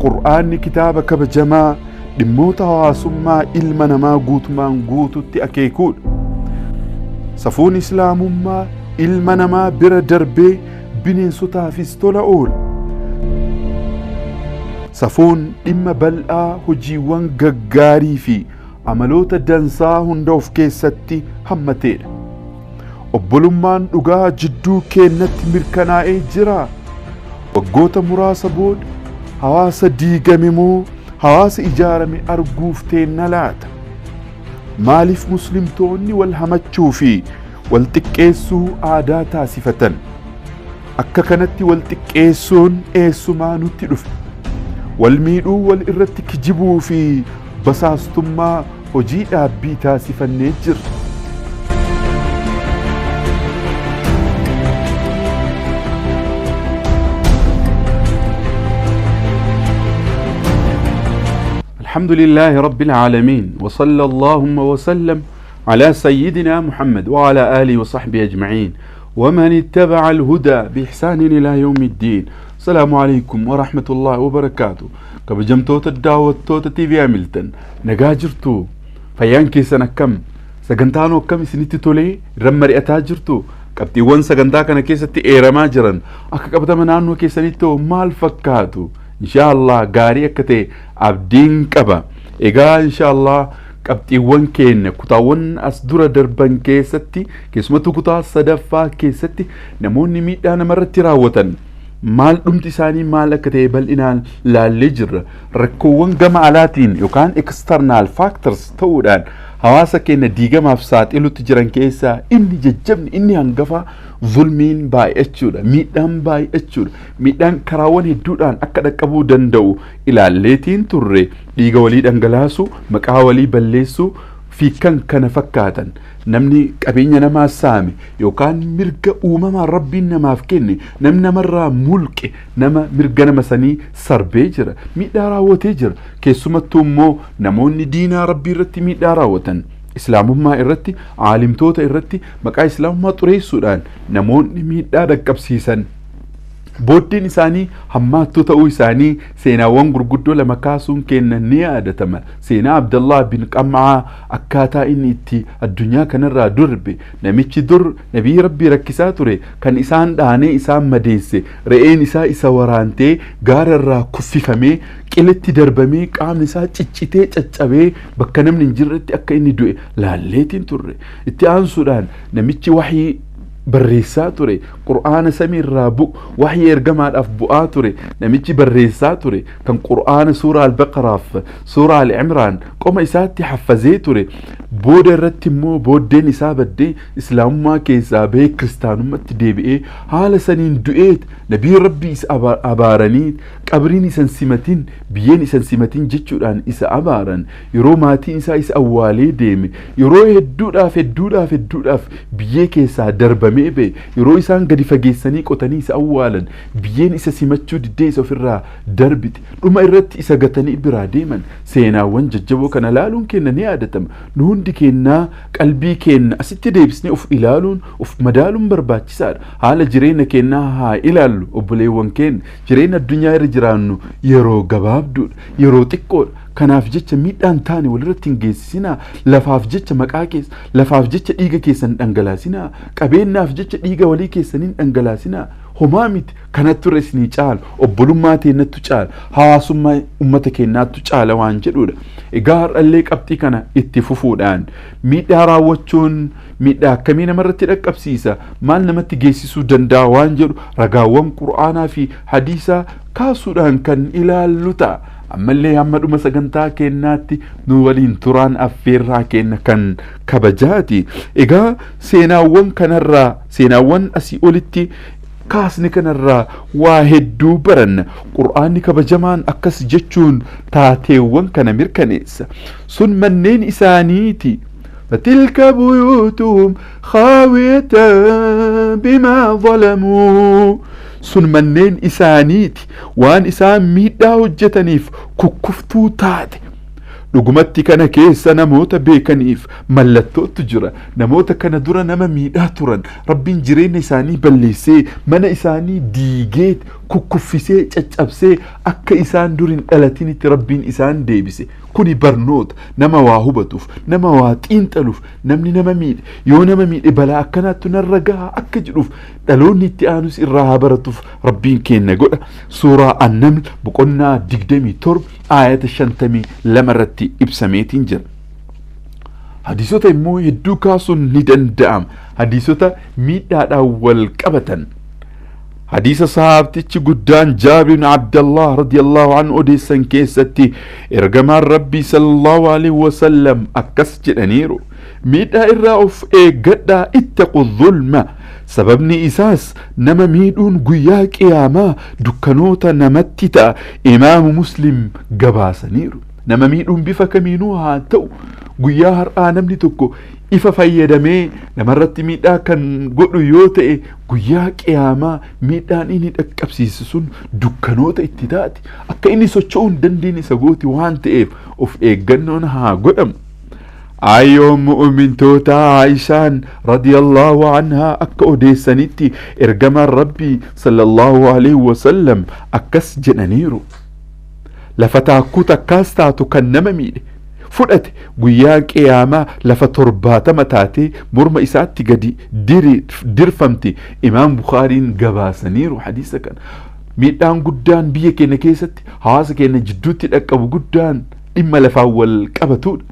Qur'aanni kitaaba kabajamaa dhimmoota hawaasummaa ilma namaa guutumaan guututti akeekuudha. Safuun Islaamummaa ilma namaa bira darbee bineensotaafis tola oola. Safuun dhimma bal'aa hojiiwwan gaggaarii fi amaloota dansaa hunda of keessatti hammateedha. Obbolummaan dhugaa jidduu keennatti mirkanaa'ee jira. Waggoota muraasa booda hawaasa diigame moo hawaasa ijaarame arguuf teenna laata? Maaliif muslimtoonni wal hamachuu fi wal xiqqeessuu aadaa taasifatan? Akka kanatti wal xiqqeessuun eessumaa nutti dhufe? Wal miidhuu, wal irratti kijibuu fi basaastummaa hojii dhaabbii taasifannee jirra. الحمد لله رب العالمين، وصلى اللهم وسلم على سيدنا محمد وعلى آله وصحبه أجمعين ومن اتبع الهدى بإحسان إلى يوم الدين. السلام عليكم ورحمة الله وبركاته. Kabajamtoota daawwattoota TV Hamilton, nagaa jirtu? Fayyaan keessan akkam? Sagantaan akkam isinitti tolee irra mari'ataa jirtu? Qabxiiwwan sagantaa kana keessatti eeramaa jiran akka qabatama naannoo keessanitti hoo maal fakkaatu? Insha Allah gaarii akka ta'e abdiin qaba. Egaa insha Allah qabxiiwwan keenya kutaawwan as dura darban keessatti, keessumattuu kutaa sadaffaa keessatti, namoonni miidhaa namarratti raawwatan maal, dhumti isaanii maal akka ta'e bal'inaan laallee jirra. Rakkoowwan gama alaatiin yookaan external factors ta'uudhaan hawaasa keenya diigamaaf saaxilutti jiran keessaa inni jajjabni, inni hangafa zulmiin baay'achuudha, miidhaan baay'achuudha. Miidhaan karaawwan hedduudhaan akka dhaqqabuu danda'u ilaalleetiin turre: dhiiga walii dhangalaasuu, maqaa walii balleessuu fi kan kana fakkaatan. Namni qabeenya namaa saame yookaan mirga uumamaan Rabbiin namaaf kenne namni namarraa mulqe, nama mirga nama sanii sarbee jira, miidhaa raawwatee jira. Keessumattuu immoo namoonni diinaa Rabbii irratti miidhaa raawwatan, Islaamummaa irratti, aalimtoota irratti, maqaa Islaamummaa xureessuudhaan namoonni miidhaa dhaqqabsiisan booddeen isaanii hammaattuu ta'uu isaanii seenaawwan gurguddoo lama kaasuun kenna ni yaadatama. Seenaa Abdallah bin Qam'aa, akkaataa inni itti addunyaa kanarraa darbe, namichi dur nabii Rabbii rakkisaa ture, kan isaan dhaanee isaan madeesse, re'een isaa isa waraantee gaara irraa kuffifamee qiletti darbamee, qaamni isaa ciccitee caccabee bakka namni hin jirretti akka inni du'e laalleetiin turre. Itti aansuudhaan namichi waxii barreessaa ture, Qur'aana samii irraa bu'u, waxii ergamaadhaaf bu'aa ture, namichi barreessaa ture, kan Qur'aana Suuraa Albaqaraaf Suuraa Al-Imraan qoma isaatti haffazee ture, booda irratti immoo booddeen isaa baddee Islaamummaa keessaa bahee Kiristaanummaatti deebi'ee haala saniin du'eet nabii Rabbii isa abaaranii, qabriin isan simatin, biyyeen isan simatin jechuudhaan isa abaaran. Yeroo maatiin isaa isa awwaalee deeme, yeroo hedduudhaaf hedduudhaaf hedduudhaaf biyyee keessaa darbamee ba'e. Yeroo isaan gadi fageessanii qotanii isa awwaalan, biyyeen isa simachuu diddee isa ofirraa darbite. Dhuma irratti isa gatanii biraa deeman. Seenaawwan jajjaboo kana ilaaluun keenya ni yaadatama. Nu hundi keenyaa qalbii keenya asitti deebisnee of ilaaluun, of madaaluun barbaachisaadha. Haala jireenya keenyaa haa ilaallu, obboleewwan keenya. Jireenya addunyaa irra jiraannu yeroo gabaabduudha, yeroo xiqqoodha. Kanaaf jecha miidhaan taane walirratti hin geessisinaa. Lafaaf jecha maqaa keessa, lafaaf jecha dhiiga keessan dhangalaasinaa. Qabeenyaaf jecha dhiiga walii keessaniin dhangalaasinaa. Homaa miti, kanattu irra isinii caala, obbolummaa teennattu caala, hawaasummaa ummata keenyaattu caala waan jedhudha. Egaa har'allee qabxii kana itti fufuudhaan miidhaa raawwachuun miidhaa akkamii namarratti dhaqqabsiisa, maal namatti geessisuu danda'a waan jedhu ragaawwan Qur'aanaa fi hadiisaa kaasuudhaan kan ilaallu ta'a. Ammallee hamma dhuma sagantaa keenyaatti nu waliin turaan affeerraa keenya kan kabajaati. Egaa seenaawwan kanarraa, seenaawwan asii olitti kaasne kanarraa waa hedduu baranna. Qur'aanni kabajamaan akkas jechuun taateewwan kana mirkaneessa: sun manneen isaaniiti. فتلك بيوتهم خاوية بما ظلموا. Sun manneen isaaniiti, waan isaan miidhaa hojjetaniif kukkuftuu taate. Dhugumatti kana keessa namoota beekaniif mallattootu jira. Namoota kana dura nama miidhaa turan, Rabbiin jireenya isaanii balleessee mana isaanii diigee Kukkuffisee caccabsee akka isaan dur hin dhalatinitti Rabbiin isaan deebise. Kuni barnoota nama waa hubatuuf, nama waa xiinxaluuf, namni nama miidhe yoo nama miidhe balaa akkanaattu narra gaha akka jedhuuf, dhaloonni itti aanus irraa haa baratuuf Rabbiin kenna godha. Suuraa Annaml boqonnaa 27 aayata 52 irratti ibsameetiin jira. Hadiisota immoo hedduu kaasuun ni danda'ama. Hadiisota miidhaadhaan wal qabatan. Hadiisa sahaabtichi guddaan Jaabir ibn Abdallah radiyallahu anhu odeessan keessatti ergamaan Rabbii sallallahu alaihi wasallam akkas jedhaniiru: miidhaa irraa of eeggadhaa, ittaqu dhulma, sababni isaas nama miidhuun guyyaa qiyaamaa dukkanoota namatti ta'a. Imaamu Muslim gabaasaniiru. Nama miidhuun bifa kamiinuu haa ta'u, guyyaa har'aa namni tokko ifa fayyadamee namarratti miidhaa kan godhu yoo ta'e, guyyaa qiyaamaa miidhaan inni dhaqqabsiisu sun dukkanoota itti taati, akka inni socho'uu hin dandeenye isa gooti waan ta'eef of eeggannoon haa godhamu. Ayyoon mu'umintoota Aayishaan radiyallahu anhaa akka odeessanitti ergamaan Rabbii sallallahu alaihi wasallam akkas jedhaniiru: lafa taakkuu takkaas taatu kan nama miidhe fudhate guyyaa qiyaamaa lafa 70 taatee morma isaatti gadi dirfamti. Imaam Bukaariin gabaasaniiru hadiisa kana. Miidhaan guddaan biyya keenya keessatti hawaasa keenya jidduutti dhaqqabu guddaan dhimma lafaan wal qabatudha.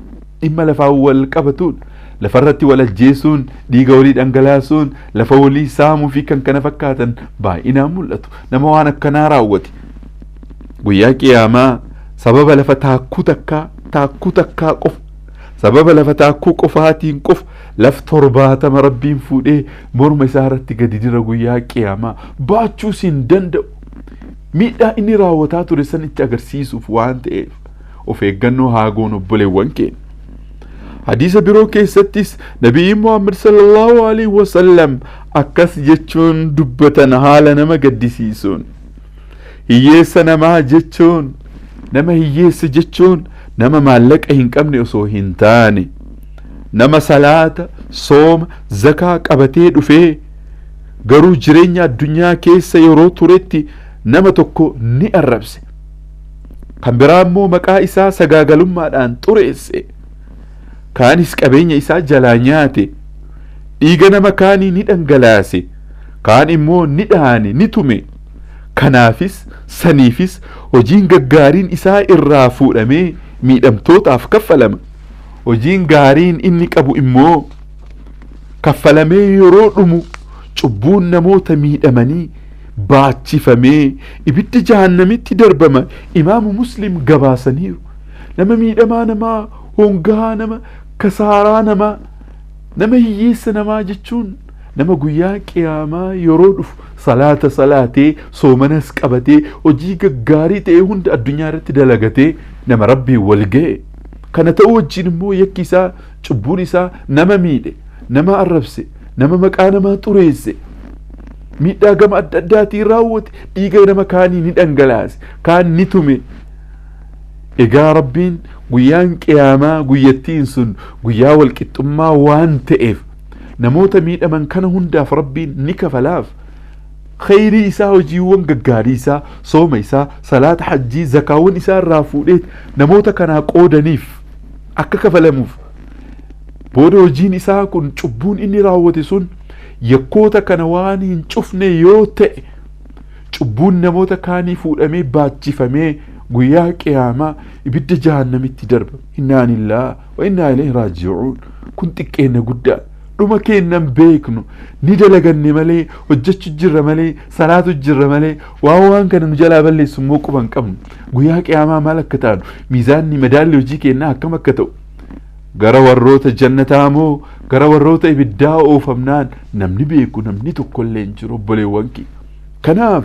Dhimma lafaan wal qabatudha. Lafarratti wal ajjeesuun, dhiiga walii dhangalaasuun, lafa walii saamuu fi kan kana fakkaatan baay'inaan mul'atu. Nama waan akkanaa raawwate guyyaa qiyaamaa sababa lafa taakkuu takkaa qofa, sababa lafa taakkuu qofaatiin qofa laf 70 Rabbiin fuudhee morma isaa irratti gadi dira guyyaa qiyaamaa baachuus hin danda'u. Miidhaa inni raawwataa ture san itti agarsiisuuf waan ta'eef of eeggannoo haa goonu obboleewwan keenya. Hadiisa biroo keessattis Nabiyyiin Muhammad sallallahu alaihi wasallam akkas jechuun dubbatan haala nama gaddisiisuun: hiyyeessa namaa jechuun, nama hiyyeessa jechuun nama maallaqa hin qabne osoo hin taane, nama salaata, sooma, zakaa qabatee dhufee garuu jireenya addunyaa keessa yeroo turetti nama tokko ni arrabse, kan biraa immoo maqaa isaa sagaagalummaadhaan xureesse, kaanis qabeenya isaa jalaa nyaate, dhiiga nama kaanii ni dhangalaase, kaan immoo ni dhaane, ni tume. Kanaafis saniifis hojiin gaggaariin isaa irraa fuudhamee miidhamtootaaf kaffalama. Hojiin gaariin inni qabu immoo kaffalamee yeroo dhumu cubbuun namoota miidhamanii baachifamee ibidda jahannamitti darbama. Imaamu Muslim gabaasaniiru. Nama miidhamaa namaa, hongaa nama, kasaaraa namaa, nama hiyyeessa namaa jechuun nama guyyaa qiyaamaa yeroo dhufu salaata salaatee, soomanas qabatee, hojii gaggaarii ta'e hunda addunyaa irratti dalagatee nama Rabbiin wal ga'e. Kana ta'uu wajjin immoo yakki isaa, cubbuun isaa nama miidhe, nama arrabse, nama maqaa namaa xureesse, miidhaa gama adda addaatiin raawwate, dhiiga nama kaanii ni dhangalaase, kaan ni tume. Egaa Rabbiin guyyaan qiyaamaa guyyattiin sun guyyaa walqixxummaa waan ta'eef namoota miidhaman kana hundaaf Rabbiin ni kafalaaf. Khayrii isaa, hojiiwwan gaggaarii isaa, sooma isaa, salaata, hajjii, zakaawwan isaa irraa fuudhee namoota kanaa qoodaniif akka kafalamuuf. Booda hojiin isaa kun, cubbuun inni raawwate sun yakkoota kana waan hin cufne yoo ta'e, cubbuun namoota kaanii fuudhamee baachifamee guyyaa qiyaamaa ibidda jahannamitti darba. Innaa lillaah wa innaa ilayhi raaji'uun. Kun xiqqeenna guddaa. Dhuma keennan beeknu, ni dalaganne malee, hojjechuu jirra malee, salaatu jirra malee, waan kana nu jalaa balleessu immoo quba hin qabnu. Guyyaa qiyaamaa maal akka taanu, miizaanni madaalli hojii keenyaa akkam akka ta'u, gara warroota jannataa moo gara warroota ibiddaa oofamnaan namni beeku namni tokkollee hin jiru obboleewwan kee. Kanaaf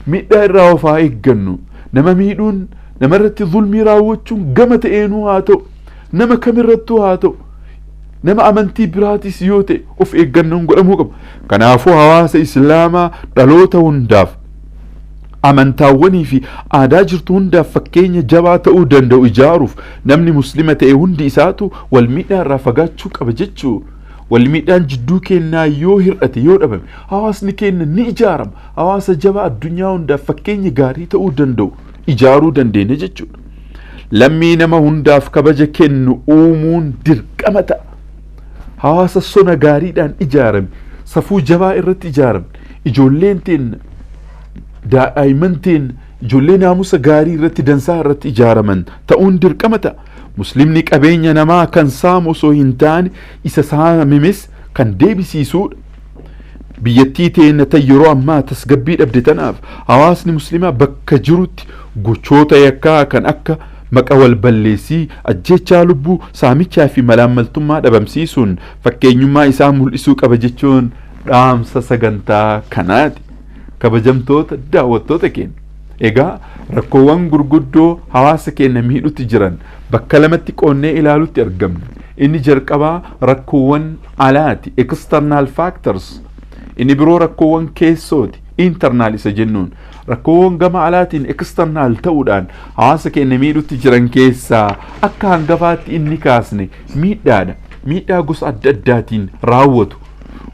miidhaa irraa of haa eeggannu. Nama miidhuun, namarratti zulmii raawwachuun gama ta'eenuu haa ta'u, nama kamirrattuu haa ta'u, nama amantii biraatis yoo ta'e of eeggannoon godhamuu qaba. Kanaafuu hawaasa Islaamaa dhaloota hundaaf, amantaawwanii fi aadaa jirtu hundaaf fakkeenya jabaa ta'uu danda'u ijaaruuf namni muslima ta'e hundi isaatu wal miidhaa irraa fagaachuu qaba jechuu. Wal miidhaan jidduu keenyaa yoo hir'ate, yoo dhabame, hawaasni keenya ni ijaarama. Hawaasa jabaa addunyaa hundaaf fakkeenya gaarii ta'uu danda'u ijaaruu dandeenya jechuudha. Lammii nama hundaaf kabaja kennu uumuun dirqama ta'a. Hawaasa sona gaariidhaan ijaarame, safuu jabaa irratti ijaarame, ijoolleen teenna, daa'imman teenna, ijoollee naamusa gaarii irratti, dansaa irratti ijaaraman ta'uun dirqama ta'a. Muslimni qabeenya namaa kan saamu osoo hin taane isa saamames kan deebisiisuudha. Biyyattii teenna tan yeroo ammaa tasgabbii dhabde tanaaf hawaasni muslimaa bakka jirutti gochoota yakkaa kan akka maqa wal balleessii, ajjechaa lubbuu, saamichaa fi malaammaltummaa dhabamsiisuun fakkeenyummaa isaa mul'isuu qaba jechuun dhaamsa sagantaa kanaati. Kabajamtoota daawwattoota keenya. Egaa rakkoowwan gurguddoo hawaasa keenya miidhutti jiran bakka lamatti qoonnee ilaalutti argamna. Inni jalqabaa rakkoowwan alaati, external factors. Inni biroo rakkoowwan keessooti, internal isa jennuun. Rakkoowwan gama alaatiin external ta'uudhaan hawaasa keenya miidhutti jiran keessaa akka hangafaatti inni kaasne miidhaadha. Miidhaa gosa adda addaatiin raawwatu.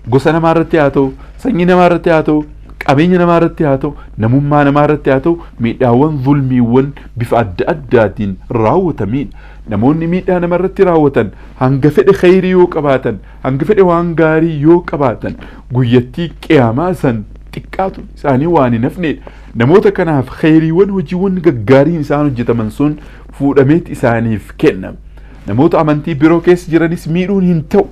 Gosa namaa irratti haa ta'u, sanyii namaa irratti haa ta'u, qabeenya namaa irratti haa ta'u, namummaa namaa irratti haa ta'u, miidhaawwan zulmiiwwan bifa adda addaatiin raawwatamidha. Namoonni miidhaa nama irratti raawwatan hanga fedhe khayrii yoo qabaatan, hanga fedhe waan gaarii yoo qabaatan, guyyattii qiyaamaa san xiqqaatu isaanii waan hin hafnedha. Namoota kanaaf khayriiwwan, hojiiwwan gaggaariin isaan hojjetaman sun fuudhameet isaaniif kennama. Namoota amantii biroo keessa jiranis miidhuun hin ta'u.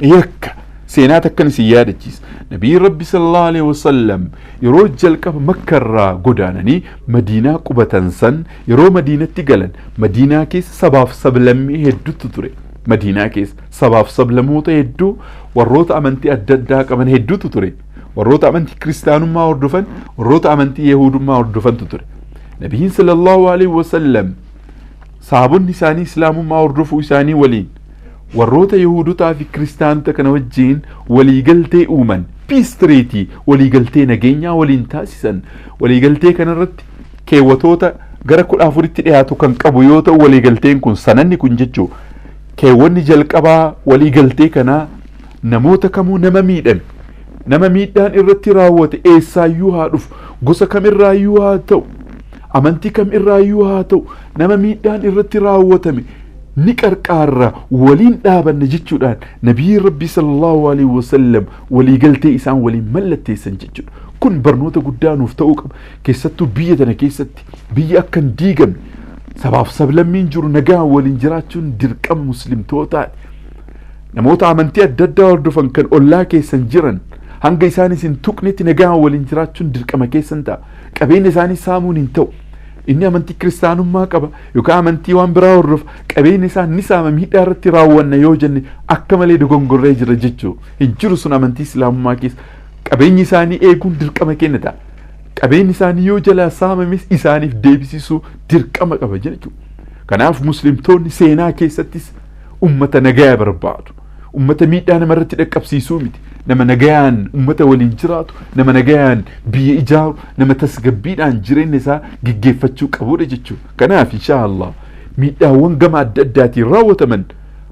Yakka seenaa takkan isin yaadachiisa. Nabiyyi Rabbi sallallahu alaihi wasallam yeroo jalqaba Makkarraa godaananii Madiinaa qubatan san, yeroo Madiinatti galan, Madiinaa keessa sabaaf sablammii hedduutu ture. Madiinaa keessa sabaaf sablammoota hedduu, warroota amantii adda addaa qaban hedduutu ture. Warroota amantii kiristaanummaa hordofan, warroota amantii Yahudummaa hordofantu ture. Nabiyyiin sallallahu alaihi wasallam sahaabonni isaanii islaamummaa hordofuu isaanii waliin warroota Yahudotaa fi kiristaanota kana wajjiin waliigaltee uuman, peace treaty, waliigaltee nageenyaa waliin taasisan. Waliigaltee kanarratti keewwatoota gara 14tti dhiyaatu kan qabu yoo ta'u, waliigalteen kun, sananni kun jechuu, keewwanni jalqabaa waliigaltee kanaa namoota kamuu nama miidhame, nama miidhaan irratti raawwate, eessaayyuu haa dhufu, gosa kamirraayyuu haa ta'u, amantii kamirraayyuu haa ta'u, nama miidhaan irratti raawwatame ni qarqaarra, waliin dhaabanna jechuudhaan nabiyyi Rabbii sallallahu alaihi wasallam waliigaltee isaan waliin mallatteessan jechuudha. Kun barnoota guddaa nuuf ta'uu qaba. Keessattuu biyya tana keessatti biyya akka hin diigamne, sabaaf sablammiin jiru nagaan waliin jiraachuun dirqama muslimtootaati. Namoota amantii adda addaa hordofan kan ollaa keessan jiran hanga isaan isin tuqnetti nagaan waliin jiraachuun dirqama keessan ta'a. Qabeenya isaanii saamuun hin ta'u. Inni amantii kiristaanummaa qaba yookaan amantii waan biraa hordofa, qabeenya isaa ni saama, miidhaa irratti raawwanna yoo jenne akka malee dogongorree jira jechuu hin jiru. Sun amantii islaamummaa keessa qabeenyi isaanii eeguun dirqama keenya ta'a. Qabeenyi isaanii yoo jalaa saamames isaaniif deebisisuu dirqama qaba jechuudha. Kanaaf muslimtoonni seenaa keessattis ummata nagaya barbaadu. Ummata miidhaa namarratti dhaqqabsiisuu miti. Nama nagayaan ummata waliin jiraatu, nama nagayaan biyya ijaaru, nama tasgabbiidhaan jireenya isaa geggeeffachuu qabudha jechuudha. Kanaaf insha Allah miidhaawwan gama adda addaatiin raawwataman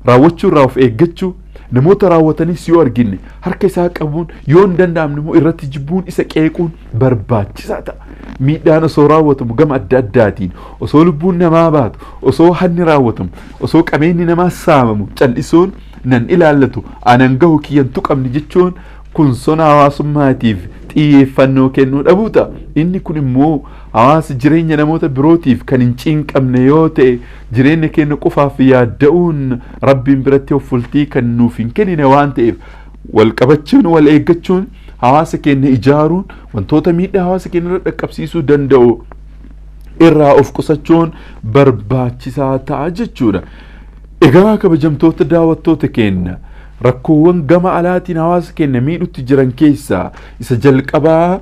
raawwachuu irraa of eeggachuu, namoota raawwatanis yoo argine harka isaa qabuun, yoo hin danda'amne immoo irratti jibbuun, isa qeequun barbaachisaa ta'a. Miidhaan osoo raawwatamu gama adda addaatiin, osoo lubbuun namaa baatu, osoo hanni raawwatamu, osoo qabeenyi namaa saamamu cal'isuun, nan ilaallatu, anan gahu, kiyyan tuqamne jechuun kun sona hawaasummaatiif xiyyeeffannoo kennuu dhabuu ta'a. Inni kun immoo hawaasa jireenya namoota birootiif kan hin cinqamne yoo ta'e, jireenya keenya qofaaf yaadda'uun Rabbiin biratti of fultii kan nuuf hin kennine waan ta'eef, wal qabachuun, wal eeggachuun, hawaasa keenya ijaaruun, wantoota miidhaa hawaasa keenya irra dhaqqabsiisuu danda'u irraa of qusachuun barbaachisaa ta'a jechuudha. Egaa kabajamtoota daawwattoota keenya, rakkoowwan gama alaatiin hawaasa keenya miidhutti jiran keessaa isa jalqabaa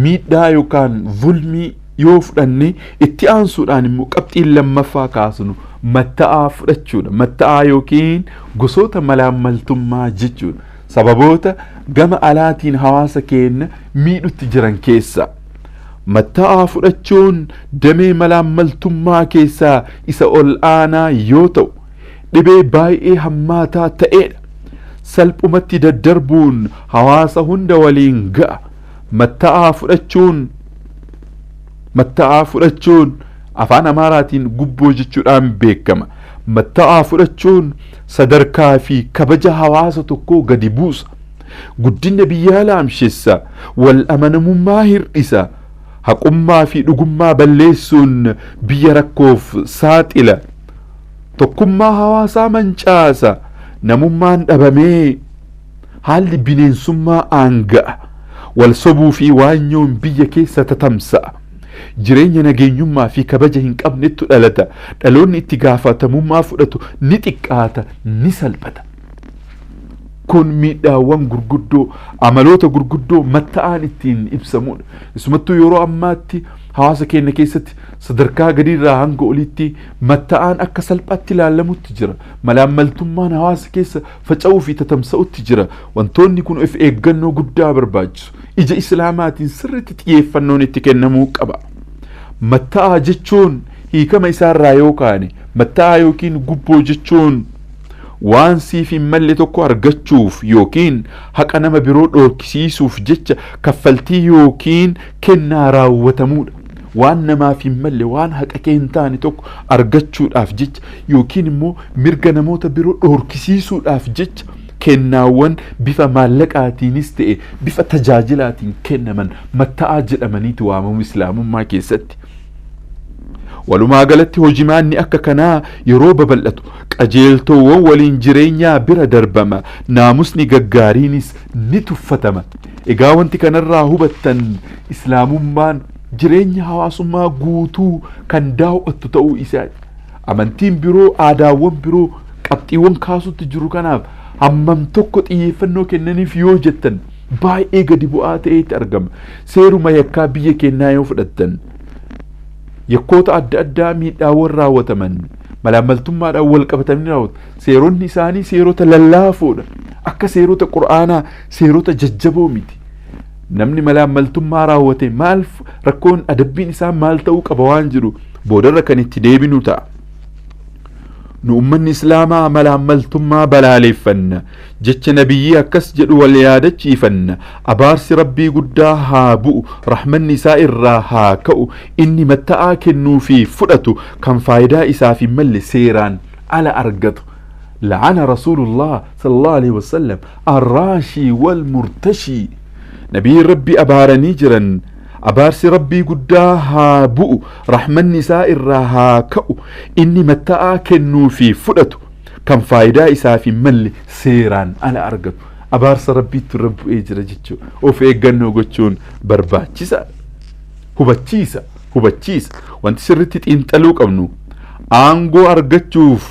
miidhaa yookaan zulmii yoo fudhanne, itti aansuudhaan immoo qabxiin lammaffaa kaasnu matta'aa fudhachuudha. Matta'aa yookiin gosoota malaammaltummaa jechuudha. Sababoota gama alaatiin hawaasa keenya miidhutti jiran keessaa. Matta'aa fudhachuun damee malaammaltummaa keessaa isa ol aanaa yoo ta'u, dhibee baay'ee hammaataa ta'edha. Salphumatti daddarbuun hawaasa hunda waliin ga'a. Matta'aa fudhachuun afaan Amaaraatiin gubboo jechuudhaan beekama. Matta'aa fudhachuun sadarkaa fi kabaja hawaasa tokkoo gadi buusa, guddina biyyaa laamshessa, wal amanamummaa hir'isa, haqummaa fi dhugummaa balleessuun biyya rakkoof saaxila, tokkummaa hawaasaa mancaasa, namummaan dhabamee haalli bineensummaa aanga'a, wal sobuu fi waanyoon biyya keessa tatamsa'a, jireenya nageenyummaa fi kabaja hin qabnettu dhalata, dhaloonni itti gaafatamummaa fudhatu ni xiqqaata, ni salphata. Kun miidhaawwan gurguddoo, amaloota gurguddoo matta'aan ittiin ibsamudha. Isumattuu yeroo ammaatti hawaasa keenya keessatti sadarkaa gadiirraa hanga olitti matta'aan akka salphaatti ilaalamutti jira. Malaammaltummaan hawaasa keessa faca'uu fi tatamsa'utti jira. Wantoonni kun of eeggannoo guddaa barbaachisu. Ija Islaamaatiin sirriitti xiyyeeffannoon itti kennamuu qaba. Matta'aa jechuun hiikama isaarraa yoo kaane, matta'aa yookiin gubboo jechuun waan siif hin malle tokko argachuuf yookiin haqa nama biroo dhoorkisiisuuf jecha kaffaltii yookiin kennaa raawwatamuudha. Waan namaaf hin malle, waan haqa kee hin taane tokko argachuudhaaf jecha yookiin immoo mirga namoota biroo dhoorkisiisuudhaaf jecha kennaawwan bifa maallaqaatiinis ta'e bifa tajaajilaatiin kennaman matta'aa jedhamaniitu waamamu Islaamummaa keessatti. Walumaa galatti hojimaanni akka kanaa yeroo babal'atu qajeeltoowwan waliin jireenyaa bira darbama, naamusni gaggaariinis ni tuffatama. Egaa wanti kanarraa hubattan, Islaamummaan jireenya hawaasummaa guutuu kan daawwattu ta'uu isaati. Amantiin biroo, aadaawwan biroo qabxiiwwan kaasutti jiru kanaaf hammam tokko xiyyeeffannoo kennaniif yoo jettan, baay'ee gadi bu'aa ta'eeti argama. Seeruma yakkaa biyya keenyaa yoo fudhattan, yakkoota adda addaa, miidhaawwan raawwataman malaammaltummaadhaan wal qabatanii raawwatu. Seeronni isaanii seerota lallaafoodha. Akka seerota Qur'aanaa seerota jajjaboo miti. Namni malaammaltummaa raawwate maal rakkoon adabbiin isaa maal ta'uu qaba waan jedhu boodarra kan itti deebinu ta'a. Nu ummanni Islaamaa malaammaltummaa balaaleeffanna. Jecha Nabiyyii akkas jedhu wal yaadachiifanna: "Abaarsi Rabbii guddaa haa bu'u, rahmanni isaa irraa haa ka'u, inni matta'aa kennuu fi fudhatu, kan faayidaa isaaf hin malle seeraan ala argatu." لعن رسول الله صلى الله عليه وسلم الراشي والمرتشي. نبي ربي abaaranii jiran. Abaarsi Rabbii guddaa haa bu'u, rahmanni isaa irraa haa ka'u, inni matta'aa kennuu fi fudhatu, kan faayidaa isaaf hin malle seeraan ala argatu. Abaarsa Rabbiitti irra bu'ee jira jechuudha. Of eeggannoo gochuun barbaachisaadha. Hubachiisa, hubachiisa. Wanti sirriitti xiinxaluu qabnu, aangoo argachuuf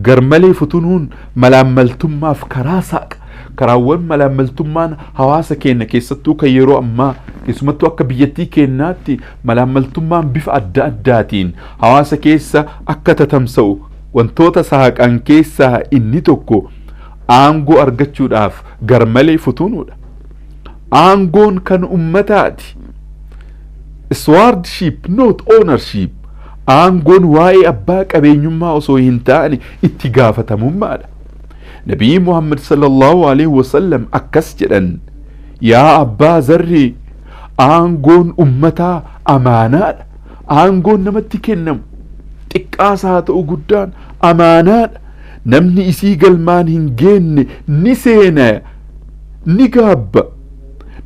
garmalee futunuun malaammaltummaaf karaa saaqa. Karaawwan malaammaltummaan hawaasa keenya keessattuu kan yeroo ammaa, keessumattuu akka biyyattii keenyaatti malaammaltummaan bifa adda addaatiin hawaasa keessa akka tatamsa'u wantoota saaqan keessaa inni tokko aangoo argachuudhaaf garmalee futunuudha. Aangoon kan ummataati. Stewardship, not ownership. Aangoon waa'ee abbaa qabeenyummaa osoo hin taane itti gaafatamummaadha. Nabiyyi Muhammad sallallahu alaihi wasallam akkas jedhan: "Yaa Abbaa Zarrii, aangoon ummataa amaanaadha." Aangoon namatti kennamu xiqqaas haa ta'u guddaan amaanaadha. Namni isii galmaan hin geenne ni seena, ni gaabba.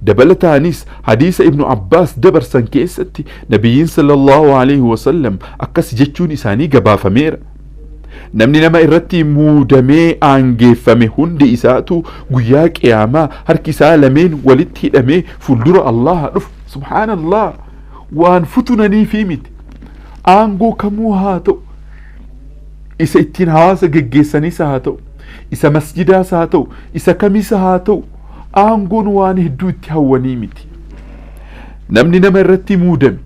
Dabalataanis hadiisa Ibnu Abbaas dabarsan keessatti Nabiyyiin sallallahu alaihi wasallam akkas jechuun isaanii gabaafameera: "Namni nama irratti muudamee aangeeffame hundi isaatu guyyaa Qiyaamaa harki isaa lameen walitti hidhamee fuuldura Allaha dhufu." Subhaanallah! Waan futunaniifi miti. Aangoo kamuu haa ta'u, isa ittiin hawaasa geggeessanis haa ta'u, isa masjidaas haa ta'u, isa kamis haa ta'u, aangoon waan hedduu itti hawwanii miti. Namni nama irratti muudame,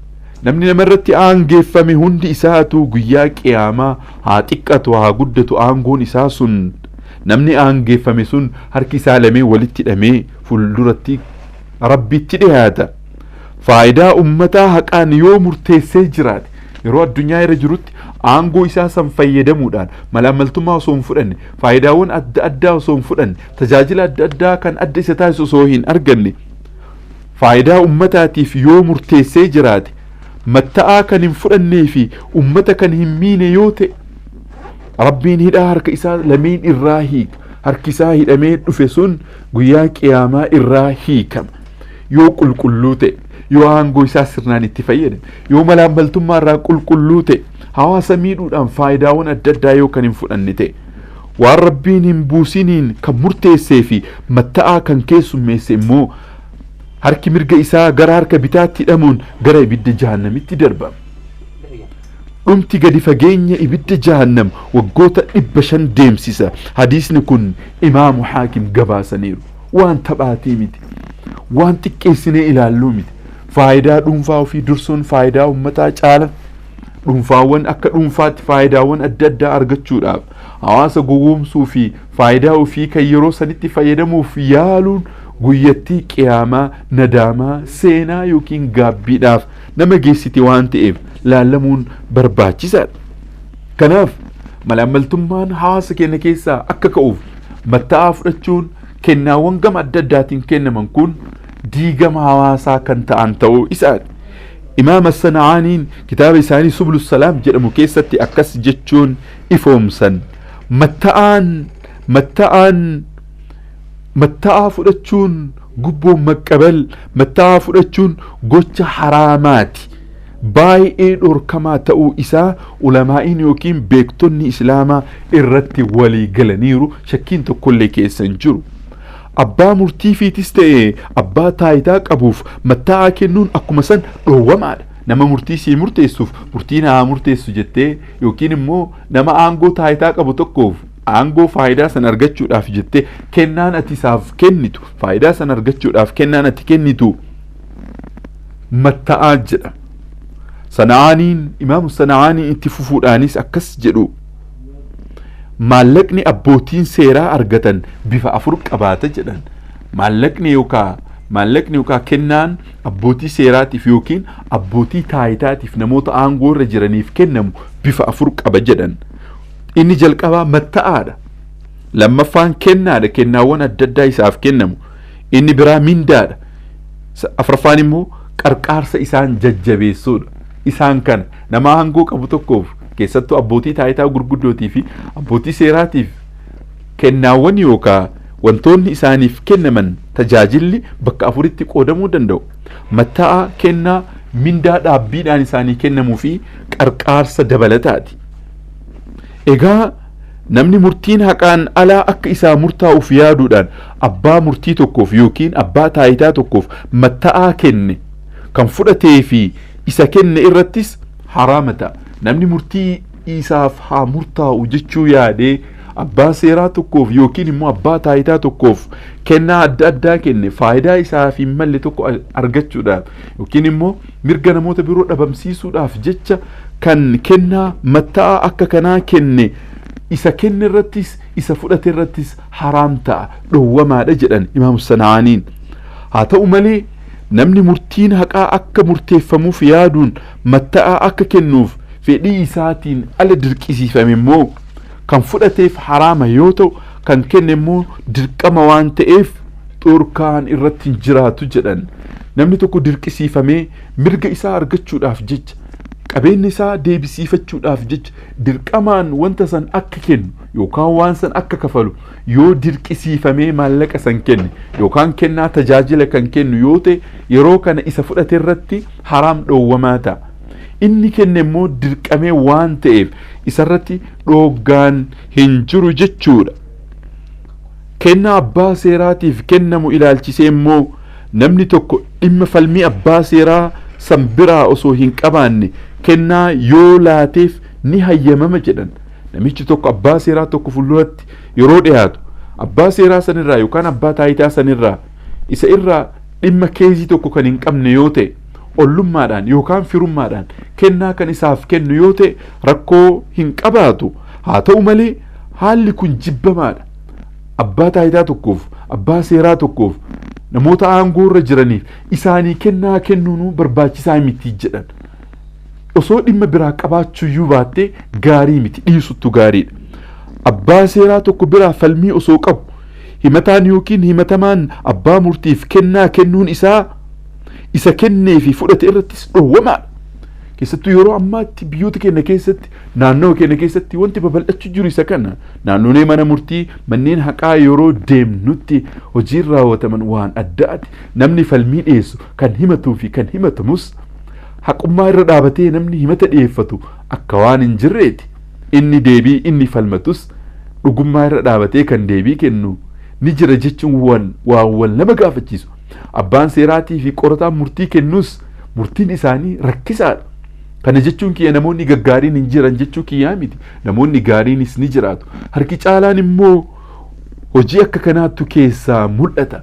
namni nama irratti aangeeffame hundi isaatu guyyaa Qiyaamaa, haa xiqqatu haa guddatu aangoon isaa sun, namni aangeeffame sun harki isaa lamee walitti hidhamee fuulduratti Rabbitti dhiyaata. Faayidaa ummataa haqaan yoo murteessee jiraate, yeroo addunyaa irra jirutti aangoo isaa san fayyadamuudhaan malaammaltummaa osoo hin fudhanne, faayidaawwan adda addaa osoo hin fudhanne, tajaajila adda addaa kan adda isa taasisu osoo hin arganne, faayidaa ummataatiif yoo murteessee jiraate, matta'aa kan hin fudhannee fi ummata kan hin miine yoo ta'e, Rabbiin hidhaa harka isaa lameen irraa hiika. Harki isaa hidhamee dhufe sun guyyaa qiyaamaa irraa hiikama. Yoo qulqulluu ta'e, yoo aangoo isaa sirnaan itti fayyadame, yoo malaammaltummaa irraa qulqulluu ta'e, hawaasa miidhuudhaan faayidaawwan adda addaa yoo kan hin fudhanne ta'e, waan Rabbiin hin buusiniin kan murteessee fi matta'aa kan keessummeesse immoo harki mirga isaa gara harka bitaatti hidhamuun gara ibidda jahannamitti darbama. Dhumti gadi fageenya ibidda jahannam waggoota 500 deemsisa. Hadiisni kun Imaamu Haakim gabaasaniiru. Waan taphaatii miti. Waan xiqqeessinee ilaalluu miti. Faayidaa dhuunfaa ofii dursuun faayidaa uummataa caala. Dhuunfaawwan akka dhuunfaatti faayidaawwan adda addaa argachuudhaaf hawaasa gowwoomsuu fi faayidaa ofii kan yeroo sanitti fayyadamuuf yaaluun guyyattii qiyaamaa nadaamaa seenaa yookiin gaabbiidhaaf nama geessiti waan ta'eef laallamuun barbaachisaadha. Kanaaf malaammaltummaan hawaasa keenya keessaa akka ka'uuf matta'aa fudhachuun kennaawwan gama adda addaatiin kennaman kun diigama hawaasaa kan ta'an ta'uu isaati. Imaam As-Sana'aaniin kitaaba isaanii Subulu Salaam jedhamu keessatti akkas jechuun ifoomsan. Matta'aan matta'aa fudhachuun gubboon maqqabal, matta'aa fudhachuun gocha haraamaati. Baay'ee dhorkamaa ta'uu isaa ulamaa'iin yookiin beektonni Islaamaa irratti walii galaniiru, shakkiin tokkollee keessa hin jiru. Abbaa murtiifiitis ta'e abbaa taayitaa qabuuf matta'aa kennuun akkuma san dhoowwamaadha. Nama murtii sii murteessuuf murtii naa murteessu jettee yookiin immoo nama aangoo taayitaa qabu tokkoof aangoo faayidaa san argachuudhaaf jettee kennaan ati isaaf kennitu, faayidaa san argachuudhaaf kennaan ati kennitu matta'aa jedha. Sana'aaniin, Imaamu Sana'aaniin itti fufuudhaanis akkas jedhu. Maallaqni abbootiin seeraa argatan bifa afur qabaata jedhan. Maallaqni yookaan kennaan abbootii seeraatiif yookiin abbootii taayitaatiif namoota aangoo irra jiraniif kennamu bifa afur qaba jedhan. Inni jalqabaa matta'aadha. Lammaffaan kennaadha, kennaawwan adda addaa isaaf kennamu. Inni biraa mindaadha. Afuraffaan immoo qarqaarsa isaan jajjabeessuudha. Isaan kana nama aangoo qabu tokkoof, keessattuu abbootii taayitaa gurguddootii fi abbootii seeraatiif kennaawwan yookaan wantoonni isaaniif kennaman tajaajilli bakka afuritti qoodamuu danda'u. Matta'aa, kennaa, mindaa dhaabbiidhaan isaanii kennamuu fi qarqaarsa dabalataati. Egaa namni murtiin haqaan alaa akka isaa murtaa'uuf yaaduudhaan abbaa murtii tokkoof yookiin abbaa taayitaa tokkoof matta'aa kenne kan fudhatee fi isa kenne irrattis haraama ta'a. Namni murtii isaaf haa murtaa'u jechuu yaadee abbaa seeraa tokkoof yookiin immoo abbaa taayitaa tokkoof kennaa adda addaa kenne faayidaa isaaf hin malle tokko argachuudhaaf yookiin immoo mirga namoota biroo dhabamsiisuudhaaf jecha kan kennaa matta'aa akka kanaa kenne isa kenne irrattis isa fudhate irrattis haraam ta'a, dhowwamaadha jedhan Imaam Sana'aaniin. Haa ta'u malee namni murtiin haqaa akka murteeffamuuf yaaduun matta'aa akka kennuuf fedhii isaatiin ala dirqisiifame immoo kan fudhateef haraama yoo ta'u kan kenne immoo dirqama waan ta'eef dhorkaan irratti hin jiraatu jedhan. Namni tokko dirqisiifamee mirga isaa argachuudhaaf jecha, qabeenya isaa deebisiifachuudhaaf jecha dirqamaan wanta san akka kennu yookaan waan san akka kafalu yoo dirqisiifamee maallaqa san kenne yookaan kennaa tajaajila kan kennu yoo ta'e yeroo kana isa fudhate irratti haraam dhoowwamaa ta'a. Inni kenne immoo dirqamee waan ta'eef isarratti dhooggaan hin jiru jechuudha. Kennaa abbaa seeraatiif kennamu ilaalchisee immoo namni tokko dhimma falmii abbaa seeraa san biraa osoo hin qabaanne kennaa yoo laateef ni hayyamama jedhan. Namichi tokko abbaa seeraa tokko fuulduratti yeroo dhiyaatu abbaa seeraa sanirraa yookaan abbaa taayitaa sanirraa isa irraa dhimma keezii tokko kan hin qabne yoo ta'e ollummaadhaan yookaan firummaadhaan kennaa kan isaaf kennu yoo ta'e rakkoo hin qabaatu. Haa ta'u malee haalli kun jibbamaadha. Abbaa taayitaa tokkoof, abbaa seeraa tokkoof, namoota aangoo irra jiraniif isaanii kennaa kennuun barbaachisaa miti jedhan. Osoo dhimma biraa qabaachuuyyuu baattee gaarii miti, dhiisuttu gaariidha. Abbaa seeraa tokko biraa falmii osoo qabu himataan yookiin himatamaan abbaa murtiif kennaa kennuun isaa isa kennee fi fudhate irrattis dhowwamaadha. Keessattuu yeroo ammaatti biyyoota keenya keessatti, naannoo keenya keessatti wanti babal'achuu jiru isa kana. Naannolee mana murtii, manneen haqaa yeroo deemnutti hojiin raawwataman waan addaati. Namni falmii dhiyeessu, kan himatuu fi kan himatamus, haqummaa irra dhaabatee namni himata dhiyeeffatu akka waan hin jirreeti. Inni deebii inni falmatus dhugummaa irra dhaabatee kan deebii kennu ni jira jechuun waan wal nama gaafachiisu. Abbaan seeraatii fi qorataan murtii kennus murtiin isaanii rakkisaadha. Kana jechuun kiyya namoonni gaggaariin hin jiran jechuu kiyyaa miti. Namoonni gaariinis ni jiraatu. Harki caalaan immoo hojii akka kanaattu keessaa mul'ata.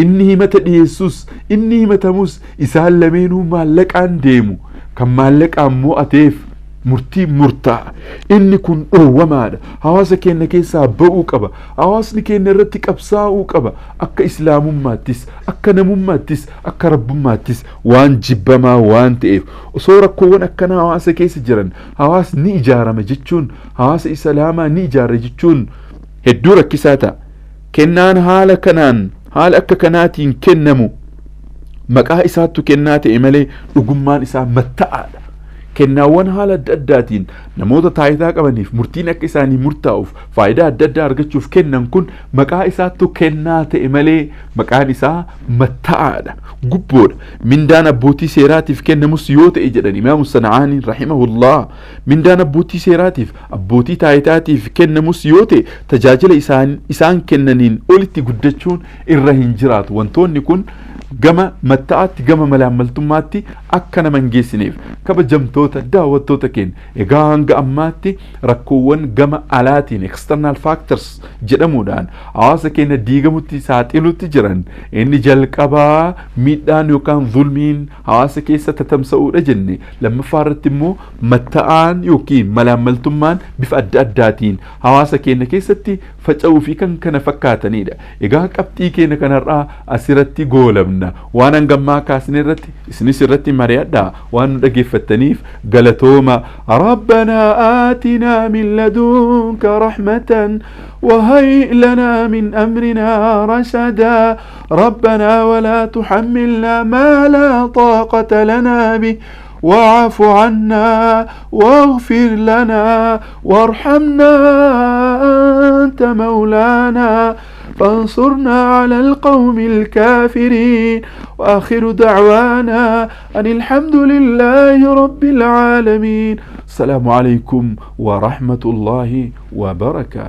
Inni himata dhiyeessus inni himatamus isaan lameenuu maallaqaan deemu. Kan maallaqaan mo'ateef murtii murtaa'a. Inni kun dhoowwamaadha. Hawaasa keenya keessaa ba'uu qaba. Hawaasni keenya irratti qabsaa'uu qaba. Akka islaamummaattis, akka namummaattis, akka rabbummaattis waan jibbamaa waan ta'eef, osoo rakkoowwan akkanaa hawaasa keessa jiran hawaasni ni ijaarama jechuun, hawaasa islaamaa ni ijaara jechuun hedduu rakkisaa ta'a. Kennaan haala kanaan, haala akka kanaatiin kennamu maqaa isaattu kennaa ta'e malee dhugummaan isaa matta'aadha. Kennaawwan haala adda addaatiin namoota taayitaa qabaniif murtiin akka isaanii murtaa'uuf, faayidaa adda addaa argachuuf kennan kun maqaa isaattu kennaa ta'e malee maqaan isaa matta'aadha, gubboodha. Mindaan abbootii seeraatiif kennamus yoo ta'e, jedhan Imaamu Sana'aanii rahimahullah, mindaan abbootii seeraatiif, abbootii taayitaatiif kennamus yoo ta'e tajaajila isaan kennaniin olitti guddachuun irra hin jiraatu. Wantoonni kun gama matta'aatti, gama malaammaltummaatti akka nama hin geessineef. Kabajamtoota daawwattoota keenya, egaa hanga ammaatti rakkoowwan gama alaatiin external factors jedhamuudhaan hawaasa keenya diigamutti saaxilutti jiran, inni jalqabaa miidhaan yookaan zulmiin hawaasa keessa tatamsa'uudha jenne. Lammaffaa irratti immoo matta'aan yookiin malaammaltummaan bifa adda addaatiin hawaasa keenya keessatti faca'uu fi kan kana fakkaatanidha. Egaa qabxii keenya kanarraa asirratti goolabna. Waan hangammaa kaasne irratti isinis irratti mari'adhaa. Waan nu dhaggeeffattaniif galatooma. ربنا آتنا من لدنك رحمة وهيئ لنا من أمرنا رشدا. ربنا ولا تحملنا ما لا طاقة لنا به، واعف عنا واغفر لنا وارحمنا، أنت مولانا فانصرنا على القوم الكافرين. وآخر دعوانا أن الحمد لله رب العالمين. السلام عليكم ورحمة الله وبركاته.